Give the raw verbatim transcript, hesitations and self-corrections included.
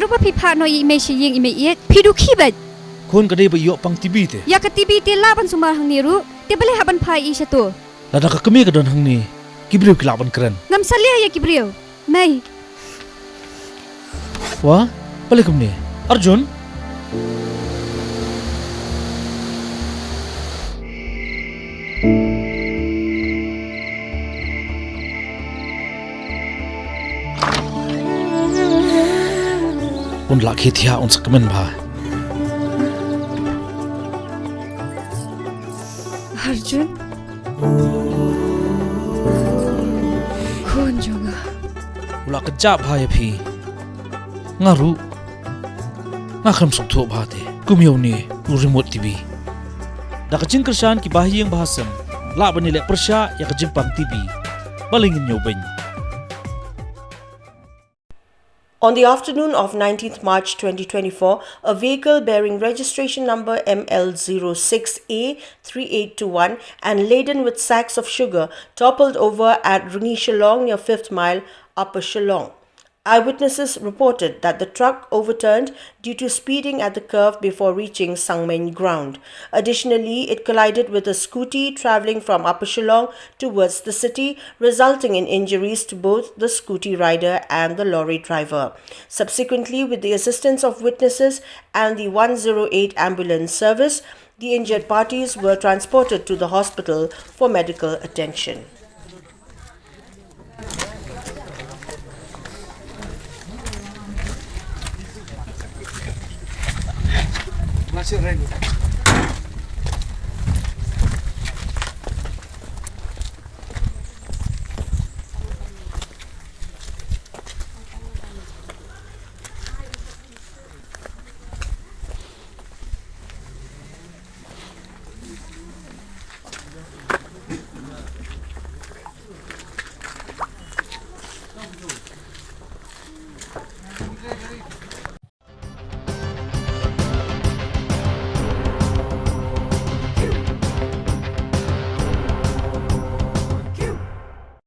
Ba phi phah noh ïa i mei sha ïing i mei ïeit, phi dukhi bad. Khun ka dei ba ïoh pang T B te. Ïa ka T B te lah ban sumar hangne ruh, te balei hap ban phah ïa i shato. Lada ka kmie ka don hangne, ki briew ki lah ban kren. Ngam salia ïa ki briew. Mei. Wa, balei kumne? Arjun? Un lah khie thiah un sa kmen bha. Arjun? Khun jong nga. U lah kjat bha ïa phi. Nga ruh. Nga khlem sngewthuh bha te. Kum ïa une u remote T V. Da ka jingkyrshan ki bahaïing bahasem, lah ban ïaleh pyrshah ïa ka jingpang T V. Balei ngin ïoh beiñ. On the afternoon of nineteenth March twenty twenty-four, a vehicle bearing registration number M L zero six A three eight two one and laden with sacks of sugar toppled over at Rungishillong near Fifth Mile, Upper Shillong. Eyewitnesses reported that the truck overturned due to speeding at the curve before reaching Sangmeng ground. Additionally, it collided with a scooty travelling from Upper Shillong towards the city, resulting in injuries to both the scooty rider and the lorry driver. Subsequently, with the assistance of witnesses and the one zero eight ambulance service, the injured parties were transported to the hospital for medical attention.